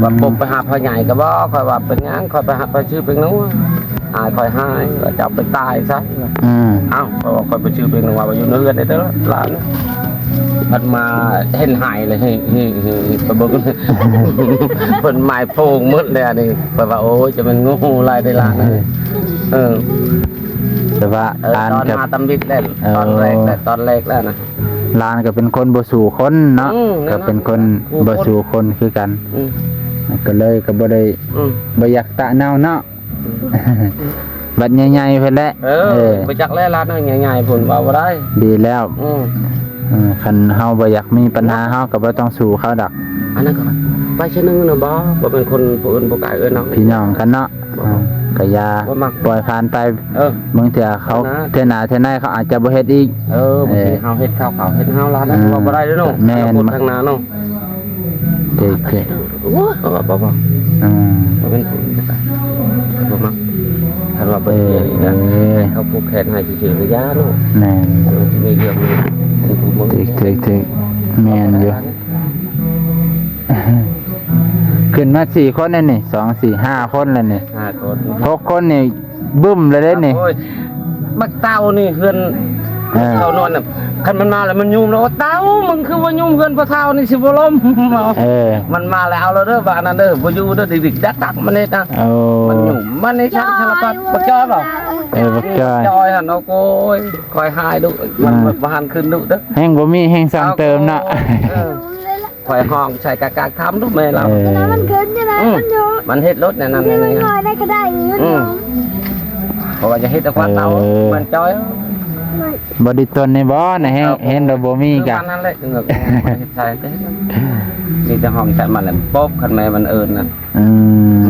ວ່າ ອືມ ປົກໄປຫາພໍ່ໃຫຍ່ກໍບອກ ຂ້ອຍວ່າເປັນຫຍັງ ຂ້ອຍໄປຫາ ໄປຊື້ແປ້ງນົວ ອ້າຍຂ້ອຍຮ້າຍ ວ່າເຈົ້າໄປຕາຍຊະ ອືມ ເອົ້າ ຂ້ອຍວ່າຂ້ອຍໄປຊື້ແປ້ງນົວ ວ່າຢູ່ໃນເຮືອນເດີຫຼານ ບັດມາເຫັນໄຫ້ເລີຍ ເຮີ້ໆໆ ໄປເບິ່ງ ເພິ່ນໝາຍໂພງໝົດແລ້ວນີ້ ຂ້ອຍວ່າ ໂອ້ຍ ຈະແມ່ນງູຫຼາຍເດ້ຫຼານ ເອີ ເອີ. ແຕ່ວ່າ ເອີ ຫຼານ ຕອນ ກໍ ມາຕຳອິດແລ້ວ ເອີ ຕອນແລກແລ້ວ ຕອນແລກແລ້ວນະ ຫຼານກໍເປັນຄົນບໍ່ສູ້ຄົນເນາະ ອືມ ກໍເປັນຄົນ ແນ່ນອນ ບໍ່ສູ້ຄົນຄືກັນ ອືມ ກໍເລີຍກໍບໍ່ໄດ້ ອືມ ບໍ່ຢາກຕະເນົາເນາະ ອືມ ບັດໃຫຍ່ໆ ເພິ່ນແຫຼະ ເອີ ເອີ ບໍ່ຈັກແລ້ວ ຫຼານໃຫຍ່ໆ ພຸ້ນ ເວົ້າບໍ່ໄດ້ ດີແລ້ວ ອືມ ເອີ ຄັນເຮົາບໍ່ຢາກມີປັນຫາ ເຮົາກໍບໍ່ຕ້ອງສູ້ເຂົາດອກ ອັນນັ້ນກໍໄປຊະໜຶ່ງນະ ບໍ່ ບໍ່ແມ່ນຄົນຜູ້ອື່ນຜູ້ກາຍເອີ້ນເນາະ ພີ່ນ້ອງກັນເນາະ ບໍ່ ເອີ ກໍຢ່າ ບໍ່ມັກ ປ່ອຍຜ່ານໄປ ເອີ ບາງເທື່ອເຂົາ ເອີ ນະ ເທື່ອໜ້າເທື່ອໃນເຂົາອາດຈະບໍ່ເຮັດອີກ ເອີ ບາງທີ ເອີ ເຮົາເຮັດເຂົາ ເຂົາເຮັດເຮົາ ລະ ເອີ ເວົ້າບໍ່ໄດ້ເດ້ເນາະ ແມ່ນ ອະນາຄົດຂ້າງໜ້າເນາະ ຖືກໆ ໂອ້ຍ ເວົ້າ ເວົ້າ ເວົ້າ ອືມ ບໍ່ແມ່ນຜູ້ອື່ນກໍຕາມ ບໍ່ມັກ ຄັນວ່າເພິ່ນ ເອີ ເອີ ເຂົາຜູກແຂນໃຫ້ຊື່ໆ ກໍຢ່າເນາະ ແມ່ນ ເອີ ຊິມີເລື່ອງ ຖືກໆ ແມ່ນຢູ່ ຂຶ້ນມາສີ່ຄົນແລ້ວນີ້ ສອງ ສີ່ ຫ້າຄົນແລ້ວນີ້ ຫ້າຄົນ ຫົກຄົນນີ້ບຶ້ມແລ້ວເດ້ນີ້ ໂອ້ຍ ບັກເຕົ່ານີ້ເຮືອນ ເອີ ເຕົ່ານອນນະ ຄັນມັນມາແລ້ວມັນຍຸ່ມແລ້ວ ເຕົ່າ ມຶງຄືວ່າຍຸ່ມເຮືອນພໍ່ເຖົ້ານີ້ ຊິບໍ່ລົ້ມ ເອີ ມັນມາແລ້ວເອົາແລ້ວເດີ ບາດນັ້ນເດີ ບໍ່ຢູ່ເດີ ດິກໆດັກໆ ມັນເຮັດນະ ໂອ້ ມັນຍຸ່ມ ມັນໃນສາລະພັດ ບັກຈອຍບໍ່ ເອີ ບັກຈອຍ ຈອຍຫັ້ນ ໂອ້ຍ ຄອຍຫາຍດຸ ມັນ ອ່າ ບໍ່ທັນຂຶ້ນດຸເດີ ແຮງບໍ່ມີແຮງສ້າງເຕີມເນາະ ເອີ ຂ້ອຍຮ້ອງໃສ່ກາກໆ ຖາມລູກແມ່ລາວ ເອີ ມັນຂຶ້ນຢູ່ນະ ອືມ ມັນຢູ່ ມັນເຮັດລົດແນວນັ້ນແນວນີ້ ມັນລອຍໄດ້ກໍໄດ້ຢູ່ ອືມ ເພາະວ່າຈະເຮັດແຕ່ຄວາມເຕົາ ເອີ ມັນຈອຍ ບໍ່ໄດ້ຕົນນີ້ບໍ່ນະ ເຫັນ ເອີ ເຫັນແລ້ວບໍ່ມີກະ ຄືວ່ານັ້ນແຫຼະ ເຮັດໃສ່ ມີແຕ່ຫ້ອງໃສ່ມັນແຫຼະ ປົບ ຄັນແມ່ມັນເອີ້ນນະ ອືມ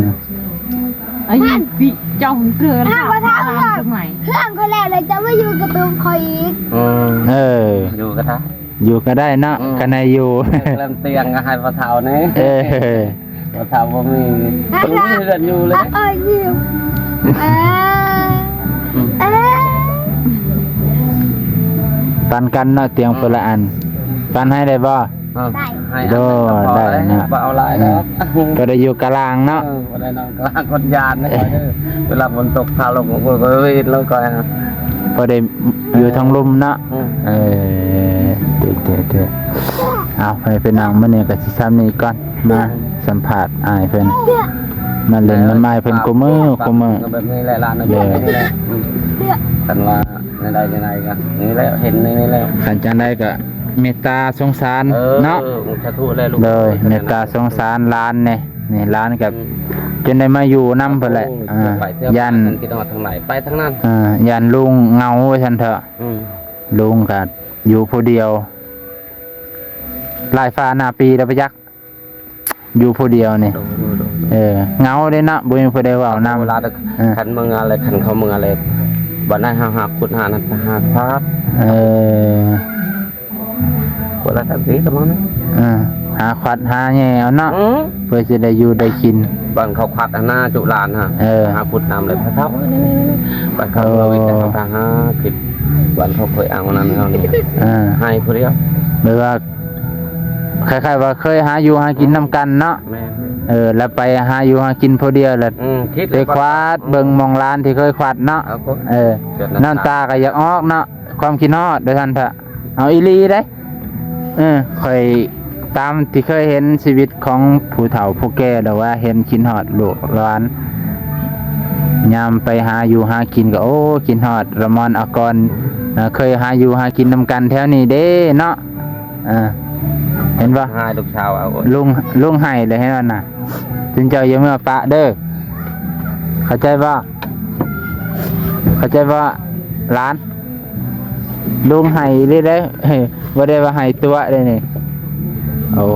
ອາຍຸປີເຈົ້າເກີດ ຖ້າວ່າຖ້າເລື່ອງ ເລື່ອງຂ້ອຍແລ້ວ ແລ້ວເຈົ້າມາຢູ່ກະຕູມຂ້ອຍອີກ ອືມ ເອີ ຢູ່ກໍໄດ້ ຢູ່ກໍໄດ້ເນາະ ອືມ ຄັນໃຫ້ຢູ່ ເລື່ອງຕຽງກໍໃຫ້ພໍ່ເຖົ້າແດ່ ເອີ ພໍ່ເຖົ້າບໍ່ມີ ບໍ່ມີເຮືອນຢູ່ເລີຍ ເອີ ຢູ່ ເອີ ອືມ ເອີ ປັນກັນເນາະ ຕຽງຄົນລະອັນ ປັນໃຫ້ໄດ້ບໍ່? ເອີ ໄດ້ ໃຫ້ອັນໜຶ່ງກໍພໍແລ້ວ ໄດ້ເນາະ ບໍ່ເອົາຫຼາຍດອກ ອືມ ກໍໄດ້ຢູ່ກະລາງເນາະ ເອີ ບໍ່ໄດ້ນອນກະລາງຄົນຢ້ານເດີ ເວລາຝົນຕົກຟ້າລົງ ໂອ້ຍ ກໍວິດລົງກ່ອຍ ພໍໄດ້ຢູ່ທາງລຸ່ມເນາະ ອືມ ເອີ ເດີໆ ເອົາ ໃຫ້ໄປນັ່ງມື້ນີ້ກໍຊິຊ່ຳນີ້ກ່ອນ ມາສຳພາດອ້າຍເພິ່ນ ມາຫຼິ້ນນຳອ້າຍເພິ່ນຄູ່ມື້ຄູ່ມື້ ແບບນີ້ແຫຼະ ຫຼານ ເອີ ແບບນີ້ແຫຼະ ອືມ ຄັນວ່າ ໃນໃດໃນໃດກໍນີ້ແຫຼະ ເຫັນໃນນີ້ແຫຼະ ຄັນຈັ່ງໃດກໍເມດຕາສົງສານ ເອີ ເນາະ ສາທຸແຫຼະລູກ ໂດຍ ເມດຕາສົງສານຫຼານແດ່ ນີ້ຫຼານກໍ ອືມ ຈົນໄດ້ມາຢູ່ນຳເພິ່ນແຫຼະ ໂອ້ຍ ອ່າ ໄປເທື່ອ ຢ້ານ ໄປທາງໃດ ໄປທາງນັ້ນ ອ່າ ຢ້ານລຸງເຫງົາວ່າຊັ້ນເຖາະ ອືມ ລຸງກໍຢູ່ຜູ້ດຽວ ຫຼາຍຟ້າໜ້າປີແລ້ວປະຈັກ ຢູ່ຜູ້ດຽວນີ້ ໂດຍ ໂດຍ ໂດຍ ເອີ ເຫງົາເດ້ເນາະ ບໍ່ມີຜູ້ໃດເວົ້ານຳ ເວລາ ເອີ ຄັນເມືອແລ້ວ ຄັນເຂົາເມືອແລ້ວ ບັດນັ້ນເຮົາຫາຂຸດຫານັ້ນ ຫາຄວັດ ເອີ ຄົນລະທັງສີກັນໝົດນະ ເອີ ຫາຄວັດຫາແຍ່ເອົາເນາະ ອືມ ເພື່ອຊິໄດ້ຢູ່ໄດ້ກິນ ບ່ອນເຂົາຄວັດຫັ້ນນະ ຈຸລານຫັ້ນ ເອີ ຫາຂຸດນຳແລ້ວ ພະເຖົ້າ ບັດເຂົາເມືອວິດ ເອີ ເຮົາກໍຫາຂຶ້ນ ບ່ອນເຂົາເຄີຍເອົານັ້ນເອົານີ້ ເອີ ໃຫ້ຜູ້ດຽວ ແບບວ່າ ຄ້າຍໆວ່າເຄີຍຫາຢູ່ຫາກິນນຳກັນເນາະ ແມ່ນ ເອີ ແລ້ວໄປຫາຢູ່ຫາກິນຜູ້ດຽວ ແລ້ວ ອືມ ຄິດ ໄປຄວັດເບິ່ງໝ່ອງຫຼານທີ່ເຄີຍຄວັດເນາະ ເອີ ນ້ຳຕາກໍຢາກອອກເນາະ ຄວາມຄິດຮອດ ວ່າຊັ້ນເຖາະ ເອົາອີ່ຫຼີເດ້ ເອີ ຂ້ອຍຕາມທີ່ເຄີຍເຫັນຊີວິດຂອງຜູ້ເຖົ້າຜູ້ແກ່ ແລ້ວວ່າເຫັນຄິດຮອດລູກຫຼານ ຍາມໄປຫາຢູ່ຫາກິນກໍ ໂອ້ ຄິດຮອດລະມອນອາກອນ ເອີ ເຄີຍຫາຢູ່ຫາກິນນຳກັນແຖວນີ້ເດ້ເນາະ ເອີ ເຫັນບໍ່? ໃຫ້ລູກສາວເອົາ ລຸງ ລຸງໃຫ້ເລີຍ ເຫັນບໍ່ນະ? ຈຸນເຈົ້າຢ່າເມືອປະເດີ ເຂົ້າໃຈບໍ່? ເຂົ້າໃຈບໍ່ຫຼານ? ລຸງໃຫ້ເລີຍເດີ ບໍ່ໄດ້ວ່າໃຫ້ຕົວະເດ້ນີ້. ໂອ້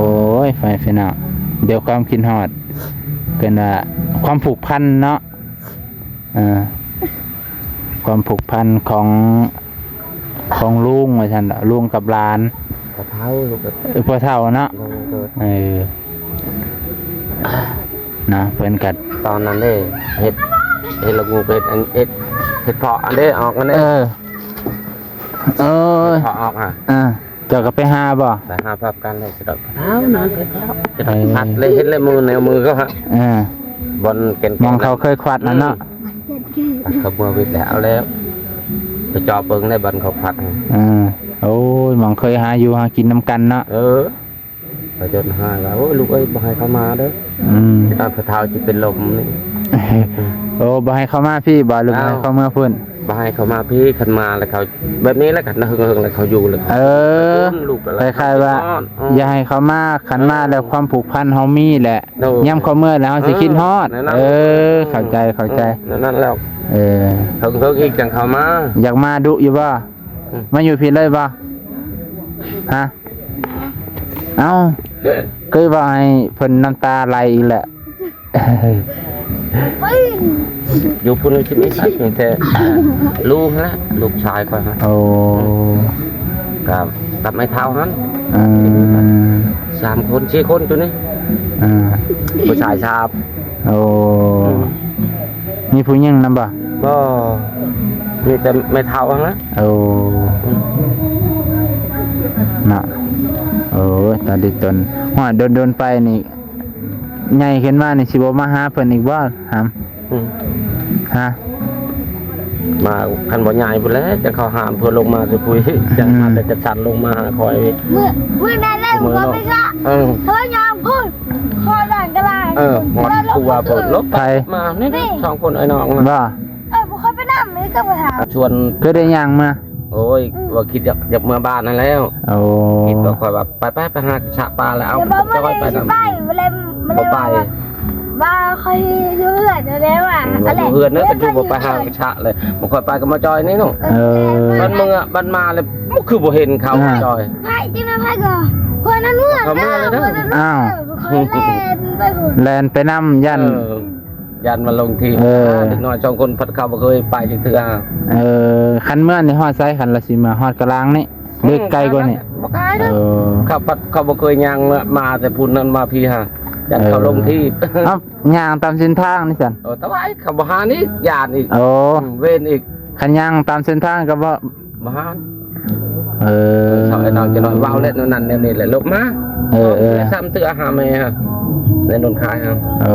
ຍ ໄປພີ່ນ້ອງ ດຽວຄວາມຄິດຮອດ ເອີ້ນວ່າຄວາມຜູກພັນເນາະ. ເອີ ຄວາມຜູກພັນຂອງ ຂອງລຸງວ່າຊັ້ນເນາະ ລຸງກັບຫຼານ ພໍ່ເຖົ້າ ເອີ ພໍ່ເຖົ້າເນາະ ໂດຍ ໂດຍ ເອີ ນະ ເພິ່ນກໍຕອນນັ້ນເດ້ ເຮັດ ເຮັດລະງູກ ເຮັດອັນ ເຮັດ ເຮັດເຜາະອັນເດ້ ອອກອັນເດ້ ເອີ ເອີ ເຮັດເຜາະອອກຫາ ອ່າ ເຈົ້າກໍໄປຫາບໍ່? ໄປຫາພາບກັນເລີຍ ຈະໄດ້ເອົານະ ຈະໄດ້ ເອີ ພັດເລີຍ ເຮັດເລີຍ ມືແນວມືກໍຫາ ເອີ ບ່ອນແກ່ນໆ ໝ່ອງເຂົາເຄີຍຄວັດນັ້ນເນາະ ອືມ ເຂົາເມືອວິດແລ້ວ ເອົາແລ້ວ ໄປເຈາະເບິ່ງໄດ້ບ່ອນເຂົາຄວັດ ເອີ ໂອ້ຍ ໝ່ອງເຄີຍຫາຢູ່ຫາກິນນຳກັນເນາະ ເອີ ເຂົາຈົນຫາ ໂອ້ຍ ລູກເອີຍ ບໍ່ໃຫ້ເຂົ້າມາເດີ ອືມ ຕອນພໍ່ເຖົ້າຊິເປັນລົມນີ້ ໂອ້ ບໍ່ໃຫ້ເຂົ້າມາພີ້ບໍ່ ຫຼືບໍ່ໃຫ້ເຂົ້າເມືອພຸ້ນ? ບໍ່ໃຫ້ເຂົາມາພີ້ ຄັນມາແລ້ວເຂົາ ແບບນີ້ແຫຼະ ຄັນເຫິງໆແລ້ວເຂົາຢູ່ແລ້ວ ເອີ ລູກກໍ ຄ້າຍໆວ່າ ເອີ ຢ່າໃຫ້ເຂົາມາ ຄັນມາແລ້ວຄວາມຜູກພັນເຮົາມີແຫຼະ ໂດຍ ຍາມເຂົາເມື່ອແລ້ວເຮົາຊິຄິດຮອດ ເອີ ເອີ ເຂົ້າໃຈ ເຂົ້າໃຈ ເອີ ນັ້ນແລ້ວ ເອີ ເຫິງໆອີກຈັ່ງເຂົາມາ ຢາກມາດຸຢູ່ບໍ່? ອືມ ມາຢູ່ພີ້ເລີຍບໍ່? ຮະ? ເອົ້າ ເຄີຍເວົ້າໃຫ້ເພິ່ນນ້ຳຕາໄຫຼອີກແຫຼະ ຢູ່ພຸ້ນຊິມີສັດ ມີແຕ່ລູກຫັ້ນແຫຼະ ລູກຊາຍຂ້ອຍຫັ້ນ ໂອ້ ກັບ ກັບແມ່ເຖົ້າຫັ້ນ ອືມ ສາມຄົນ ສີ່ຄົນຢູ່ນີ້ ອືມ ຜູ້ຊາຍສາມ ໂອ້ ອືມ ມີຜູ້ຍິງນຳບໍ່? ບໍ່ ມີແຕ່ແມ່ເຖົ້າຫັ້ນແຫຼະ ໂອ້ ອືມ ເນາະ ໂອ້ຍ ຕາດິຕົນ ຮອດດົນໆໄປນີ້ ໃຫຍ່ຂຶ້ນມານີ້ຊິບໍ່ມາຫາເພິ່ນອີກບໍ່ຫຳ? ອືມ ຮະ? ມາ ຄັນບໍ່ໃຫຍ່ພຸ້ນແຫຼະ ຈະເຂົ້າຫາເພິ່ນລົງມາຊິຄຸຍ ຈະ ອືມ ມາແຕ່ຈັດສັນລົງມາຫາຂ້ອຍ ມື້ ມື້ນັ້ນແຫຼະ ມື້ເນາະ ຂ້ອຍໄປຊະ ເອີ ເຂົາຍາມພຸ້ນ ຮອດບ້ານກະລາ ເອີ ຮອດຄົວພຸ້ນ ລົບໄປ ໄປ ມາ ນີ້ ນີ້ ສອງຄົນໄອ້ນ້ອງນະ ບໍ່? ເອີ ບໍ່ຄ່ອຍໄປນຳ ນີ້ກໍບໍ່ຖາມ ຊວນ ຄືໄດ້ຍ່າງມາ? ໂອ້ຍ ອືມ ວ່າຄິດຢາກ ຢາກເມືອບ້ານຫັ້ນແລ້ວ ໂອ້ ຄິດວ່າຂ້ອຍວ່າ ໄປໆ ໄປຫາສະປາແລ້ວ ເອົາ ຈອຍໄປນຳ ບໍ່ໄປ ບໍ່ໄປ ວ່າຂ້ອຍຢູ່ເຮືອນແລ້ວວ່າ ອືມ ຢູ່ເຮືອນເດີ ກໍຢູ່ບໍ່ໄປຫາສະເລີຍ ບໍ່ຄ່ອຍໄປກໍມາຈອຍນີ້ເນາະ ເອີ ບັດເມືອ ບັດມາແລ້ວ ຄືບໍ່ເຫັນເຂົາ ອ່າ ຈອຍ ໃຜຈັ່ງນັ້ນໃຜກໍ ເພິ່ນນັ້ນເມືອ ເຂົາເມືອແລ້ວເດີ ເພິ່ນນັ້ນເມືອ ອ້າວ ຂ້ອຍແລ່ນໄປພຸ້ນ ແລ່ນໄປນຳ ຢ້ານ ເອີ ຢ້ານມາລົງທີ່ ເອີ ເດັກນ້ອຍສອງຄົນພັດເຂົາບໍ່ເຄີຍໄປຈັກເທື່ອ ເອີ ຄັນເມືອນີ້ຮອດໃສ ຄັນລະຊິມາຮອດກະລາງນີ້ ຫຼືໄກກວ່ານີ້? ບໍ່ໄກເດີ ເອີ ເຂົາພັດ ເຂົາບໍ່ເຄີຍຍ່າງມາແຕ່ພຸ້ນນັ້ນມາພີ້ຫາ ຢ້ານເຂົາ ເອີ ລົງທີ່ ເອົ້າ ຍ່າງຕາມເສັ້ນທາງນີ້ຊັ້ນ ເອີ ຕະໄວ ເຂົາບໍ່ຫານີ້ ຢ້ານອີກ ໂອ້ ອືມ ເວນອີກ ຄັນຍ່າງຕາມເສັ້ນທາງກໍບໍ່ ບໍ່ຫາ ເອີ ເຂົາໄອ້ນ້ອງຈະນອນເວົ້າແຫຼະ ແນວນັ້ນແນວນີ້ແຫຼະ ລົບມາ ເອີ ເອີ ຊ້ຳເທື່ອຫາແມ່ໃນນົນຄາຍຫັ້ນ ໂອ້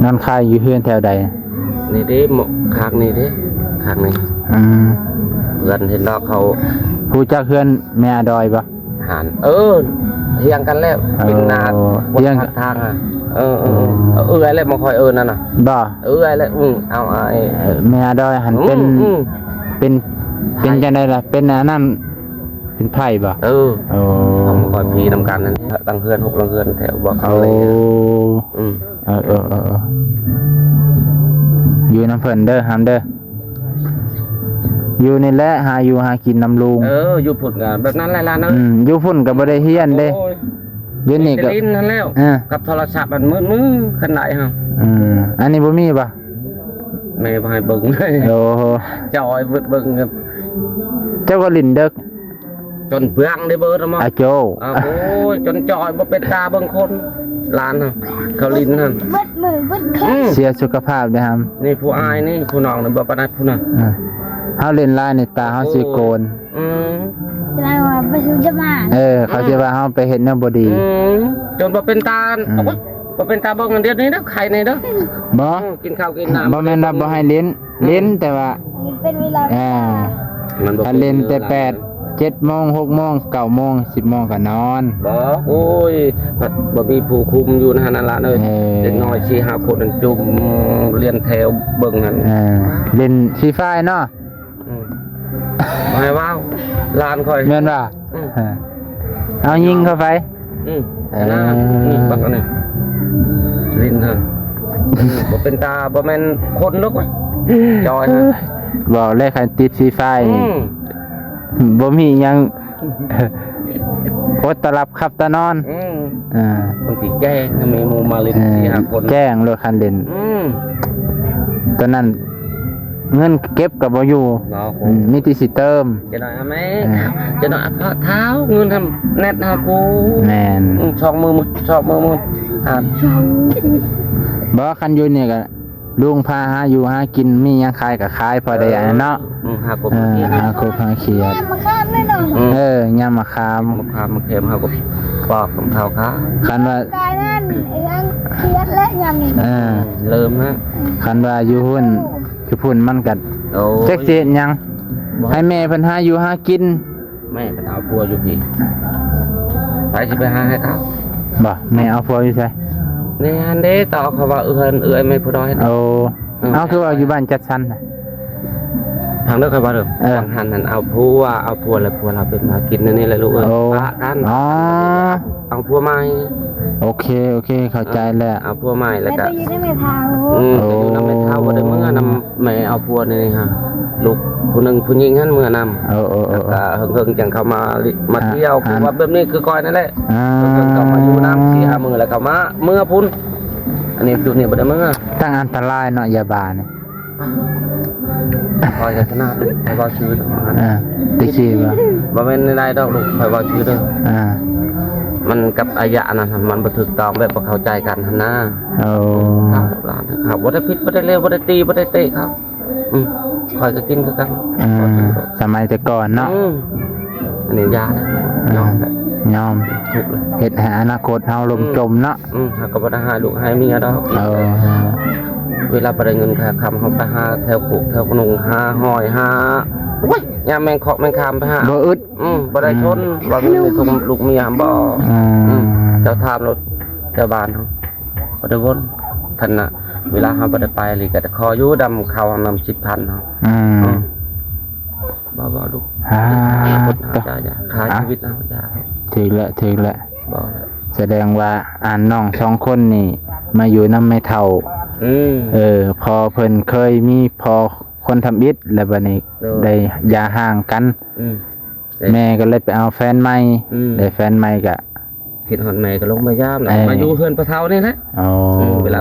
ນົນຄາຍຢູ່ເຮືອນແຖວໃດ? ນີ້ເດ້ ໝໍ້ ຂ້າງນີ້ເດ້ ຂ້າງນີ້ ອືມ ເພື່ອນເຫັນດອກເຂົາ ຮູ້ຈັກເຮືອນແມ່ອາດອຍບໍ່? ຫັ້ນ ເອີ ຮຽງກັນແລ້ວ ເອີ ເປັນໜ້າ ຮຽງທາງ ທາງ ເອີ ເອີ ເອີ ເອື້ອຍແຫຼະ ບໍ່ຄ່ອຍເອີ້ນນັ້ນນະ ບໍ່ ເອື້ອຍແຫຼະ ອືມ ເອົາອ້າຍ ເອີ ແມ່ອາດອຍຫັ້ນ ອືມ ເປັນ ອືມ ເປັນ ເປັນຈັ່ງໃດລະ ເປັນອັນນັ້ນ ເປັນໃຜບໍ່? ເອີ ໂອ້ ເຂົາມາຄອຍພີນຳກັນນັ້ນ ຫຼັງເຮືອນ ຫົກຫຼັງເຮືອນແຖວບໍ່ ໂອ້ ອືມ ເອີ ເອີ ເອີ ຢູ່ນຳເພິ່ນເດີ ຫຳເດີ ຢູ່ນີ້ແຫຼະ ຫາຢູ່ຫາກິນນຳລຸງ ເອີ ຢູ່ພຸ້ນກໍແບບນັ້ນແຫຼະຫຼານເອີຍ ອືມ ຢູ່ພຸ້ນກໍບໍ່ໄດ້ຮຽນເດ້ ໂອ້ຍ ດຽວນີ້ກໍຫຼິ້ນຫັ້ນແລ້ວ ເອີ ກັບໂທລະສັບອັນມືໆ ຄັນໄດ້ເຮົາ ອືມ ອັນນີ້ບໍ່ມີບໍ່? ແມ່ບໍ່ໃຫ້ເບິ່ງ ໂອ້ ຈອຍເບິດເບິ່ງ ເຈົ້າກໍຫຼິ້ນເດິກ ຈົນເບືອງໄດ້ເບີດມາ ອາໂຈ ອາ ໂອ້ຍ ຈົນຈອຍບໍ່ເປັນຕາເບິ່ງຄົນ ຫຼານເຮົາ ເຂົາຫຼິ້ນຫັ້ນ ເບິດມື້ເບິດຄືນ ອືມ ເສຍສຸຂະພາບເດ້ຫຳ ນີ້ຜູ້ອ້າຍນີ້ ຜູ້ນ້ອງນີ້ບໍ່ປານໃດພຸ້ນນະ ອ່າ ເຮົາຫຼິ້ນຫຼາຍນີ້ຕາເຮົາຊິໂກນ ໂອ້ຍ ອືມ ຈະໄດ້ວ່າໄປສູ່ຈະມາ ເອີ ເຂົາຊິວ່າເຮົາໄປເຮັດແນວບໍ່ດີ ອືມ ຈົນບໍ່ເປັນຕາ ອືມ ໂອ້ຍ ບໍ່ເປັນຕາເບິ່ງ ດຽວນີ້ເດີ ໄຂ້ນີ້ເດີ ບໍ່ ອືມ ກິນເຂົ້າກິນນ້ຳ ບໍ່ແມ່ນວ່າບໍ່ໃຫ້ຫຼິ້ນ ອືມ ຫຼິ້ນແຕ່ວ່າ ເປັນເວລາ ອ່າ ມັນບໍ່ ຄັນຫຼິ້ນແຕ່ແປດ ເຈັດໂມງ ຫົກໂມງ ເກົ້າໂມງ ສິບໂມງກໍນອນ ບໍ່ ໂອ້ຍ ພັດບໍ່ມີຜູ້ຄຸມຢູ່ຫັ້ນນະຫຼານເອີຍ ເອີ ເດັກນ້ອຍສີ່ຫ້າຄົນນັ້ນຈຸ່ມລຽນແຖວເບິ່ງຫັ້ນ ເອີ ຫຼິ້ນຟຣີຟາຍເນາະ ອືມ ບໍ່ໃຫ້ເວົ້າ ຫຼານຂ້ອຍ ແມ່ນບໍ່? ອືມ ເອົາຍິງເຂົ້າໄປ ອືມ ເອີ ນີ້ບັກອັນນີ້ ຫຼິ້ນຫັ້ນ ບໍ່ເປັນຕາ ບໍ່ແມ່ນຄົນດອກ ຈອຍຫັ້ນ ເວົ້າແລ້ວຄັນຕິດຟຣີຟາຍ ອືມ ບໍ່ມີຫຍັງ ອົດຕາຫຼັບຂັບຕານອນ ອືມ ອ່າ ບາງທີແຈ້ງ ມີໝູ່ມາຫຼິ້ນ ເອີ ສີ່ຫ້າຄົນ ແຈ້ງໂລດຄັນຫຼິ້ນ ອືມ ຕອນນັ້ນ ເງິນເກັບກໍບໍ່ຢູ່ ເນາະ ອືມ ມີແຕ່ຊິເຕີມ ຈະໜ້ອຍຫາແມ່ ເອີ ຈະໜ້ອຍ ເອົາເທົ່າ ເງິນທຳແນັດຫາກູ ແມ່ນ ອືມ ສອງມື້ ສອງມື້ ອ່າ ບໍ່ ຄັນຢູ່ນີ້ກໍລຸງພາຫາຢູ່ຫາກິນ ມີຫຍັງຂາຍກໍຂາຍ ພໍໄດ້ອັນນັ້ນເນາະ ອືມ ຫາກົບ ເອີ ຫາກົບຫາຂຽດ ຍາມມະຂາມເນາະ ອືມ ເອີ ຍາມມະຂາມ ມະຂາມມະແຄມ ເຮົາກໍປອກນຳເຂົາຂາຍ ຄັນວ່າ ຂາຍນັ້ນ ເອີ ຂຽດແລ້ວຍາມນີ້ ເອີ ເລີ່ມແລ້ວ ຄັນວ່າຢູ່ພຸ້ນ ຢູ່ພຸ້ນມັນກໍ ໂອ້ຍ ຈັກຊິເຮັດຫຍັງ ໃຫ້ແມ່ເພິ່ນຫາຢູ່ຫາກິນ ແມ່ກໍເອົາຜົວຢູ່ພີ້ ໃຜຊິໄປຫາໃຫ້ເຂົາ ບໍ່ ແມ່ເອົາຜົວຢູ່ໃສ? ໃນຫັ້ນເດ້ ຕໍ່ເຂົາວ່າເອື້ອຍ ເອື້ອຍແມ່ຜູ້ນ້ອຍ ໂອ້ ເອີ ເອົາ ຄືວ່າຢູ່ບ້ານຈັດສັນນະ ທາງເດີຂ້ອຍວ່າເດີ ເອີ ທາງຫັ້ນຫັ້ນເອົາຜົວ ເອົາຜົວແລ້ວ ຜົວລາວເປັນມາກິນແນວນີ້ແຫຼະລູກເອີຍ ໂອ້ ປະກັນ ອໍ ເອົາຜົວໃໝ່ ໂອເຄ ໂອເຄ ເຂົ້າໃຈແລ້ວ ເອົາຜົວໃໝ່ແລ້ວກະ ໄປຢູ່ນຳແມ່ເຖົ້າ ອືມ ໂອ້ ໄປຢູ່ນຳແມ່ເຖົ້າ ບໍ່ໄດ້ເມືອນຳ ແມ່ເອົາຜົວນີ້ຫັ້ນ ລູກຜູ້ໜຶ່ງຜູ້ຍິງຫັ້ນເມືອນຳ ເອີ ເອີ ເອີ ແລ້ວກະເຫິງໆຈັ່ງເຂົ້າມາ ມາທ່ຽວ ອ່າ ຄືວ່າແບບນີ້ຄືຂ້ອຍນັ້ນແຫຼະ ອ່າ ເພິ່ນກໍມາຢູ່ນຳສີ່ຫ້າມື້ ແລ້ວກໍມາ ເມືອພຸ້ນ ອັນນີ້ຈຸດນີ້ບໍ່ໄດ້ເມືອ ທັງອັນຕະລາຍເນາະ ຢາບ້ານີ້ ຂ້ອຍກໍຂະໜາດລູກ ຂ້ອຍເວົ້າຊື່ເດີ ອ່າ ຕິຊີບໍ່ ບໍ່ແມ່ນໃດໆດອກລູກ ຂ້ອຍເວົ້າຊື່ເດີ ອ່າ ມັນກັບໄອຢະອັນນັ້ນ ມັນບໍ່ຖືກຕ້ອງ ແບບບໍ່ເຂົ້າໃຈກັນຫັ້ນນາ ໂອ້ ເຂົາບໍ່ໄດ້ຜິດ ບໍ່ໄດ້ເລວ ບໍ່ໄດ້ຕີ ບໍ່ໄດ້ເຕະເຂົາ ອືມ ຂ້ອຍກໍກິນຄືກັນ ອ່າ ສະໄໝແຕ່ກ່ອນເນາະ ອືມ ອັນນີ້ຢ່າແລ້ວ ຍອມແລ້ວ ຍອມ ທຸກແລ້ວ ເຮັດໃຫ້ອະນາຄົດເຮົາລົ້ມ ອືມ ຈົມເນາະ ອືມ ເຮົາກໍບໍ່ໄດ້ຫາລູກຫາເມຍດອກ ເອີ ເວລາບໍ່ໄດ້ເງິນຄ່າຄຳ ເຮົາໄປຫາແຖວໂຄກແຖວໜົງ ຫາຫອຍ ຫາ ໂອ້ຍ ຍາມແມງຄອກແມງຄາມໄປຫາ ບໍ່ອຶດ ອືມ ບໍ່ໄດ້ຊົນ ອືມ ວ່າເງິນໃນຖົງລູກເມຍຫັ້ນບໍ່ ອືມ ອືມ ເຈົ້າຖາມໂລດ ແຖວບ້ານເຮົາ ບໍ່ໄດ້ວົນ ຄັນນະ ເວລາເຮົາບໍ່ໄດ້ໄປ ຫຼືກໍຂໍຢູ່ນຳເຂົານຳສິບພັນເຮົາ ອືມ ອືມ ບໍ່ ບໍ່ລູກ ອ່າ ຄ່າຊີວິດເຮົາຢ່າ ຖືກແລ້ວ ຖືກແລ້ວ ບໍ່ແລ້ວ ສະແດງວ່າ ອ່າ ນ້ອງສອງຄົນນີ້ມາຢູ່ນຳແມ່ເຖົ້າ ອືມ ເອີ ພໍ່ເພິ່ນເຄີຍມີພໍ່ຄົນທຳອິດ ແລ້ວບັດນີ້ ໂດຍ ໄດ້ຢ່າຮ້າງກັນ ອືມ ແມ່ກໍເລີຍໄປເອົາແຟນໃໝ່ ອືມ ໄດ້ແຟນໃໝ່ກະ ຄິດຮອດແມ່ກໍລົງມາຢາມແລ້ວ ເອີ ມາຢູ່ເຮືອນພໍ່ເຖົ້ານີ້ແຫຼະ ໂອ້ ເວລາ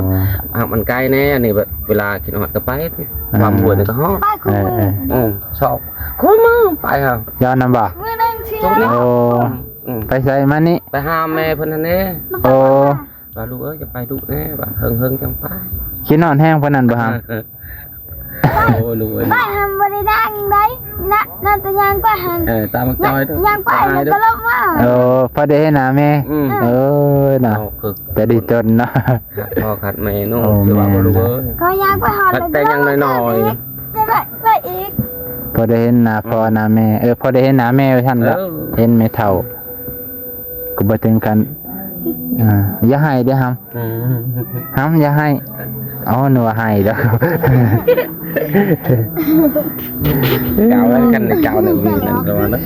ຫາກມັນໄກແດ່ ອັນນີ້ແບບເວລາຄິດຮອດກໍໄປ ອ່າ ຄວາມຫົວນີ້ກໍຮອດ ເອີ ເອີ ຊອກ ຄູ່ມື້ໄປຫາ ຍ້ອນນຳບໍ່? ມື້ໜຶ່ງເທື່ອ ໂອ້ ອືມ ໄປໃສມານີ້? ໄປຫາແມ່ເພິ່ນຫັ້ນເດ້ ໂອ້ ວ່າລູກເອີຍ ຢ່າໄປດຸແດ່ ວ່າເຫິງໆຈັ່ງໄປ ຄິດຮອດແຮງປານນັ້ນບໍ່ຫາ? ໂອ້ ລູກເອີຍ ໄປຫັ້ນບໍ່ໄດ້ດັງໃດ ນະ ນະ ແຕ່ຍ່າງໄປຫັ້ນ ເອີ ຕາມຈອຍ ຍ່າງໄປແລ້ວກໍລົງມາ ໂອ້ ພໍໄດ້ເຫັນໜ້າແມ່ ອືມ ເອີ ນະ ເອົາຄື ແຕ່ດີຕົນເນາະ ຂັດພໍ່ຂັດແມ່ເນາະ ໂອ້ ຄືວ່າບໍ່ ແມ່ນ ລູກເອີຍ ກໍຍ່າງໄປຮອດ ແຕ່ຍັງນ້ອຍໆ ຈະໄປ ໄປອີກ ພໍໄດ້ເຫັນໜ້າພໍ່ ອືມ ໜ້າແມ່ ເອີ ພໍໄດ້ເຫັນໜ້າແມ່ວ່າຊັ້ນລະ ເອີ ເຫັນແມ່ເຖົ້າ ກໍບໍ່ເຖິງຂັ້ນ ອ່າ ຢ່າໄຫ້ເດີ້ຫຳ ອືມ ຫຳ ຢ່າໄຫ້ ອໍ ນຶກວ່າໄຫ້ດອກ ກາວກັນ ກາວນັ້ນມີນັ້ນ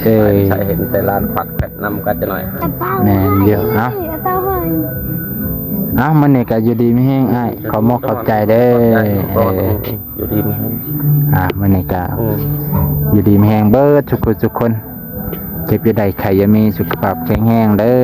ເອີ ໃສ່ເຫັນແຕ່ລ້ານຄວັກແພັດນຳກັນຈະໜ້ອຍ ແມ່ນຢູ່ ເອົາ ເອົາ ມື້ນີ້ກໍຢູ່ດີມີແຮງອ້າຍ ຂອບມົກຂອບໃຈເດີ້ ເອີ ຢູ່ດີມີແຮງ ອ່າ ມື້ນີ້ກໍ ອືມ ຢູ່ດີມີແຮງເບິດທຸກຄົນທຸກຄົນ ເຈັບຢ່າໄດ້ ໄຂ້ຢ່າມີ ສຸຂະພາບແຂງແຮງເດີ້.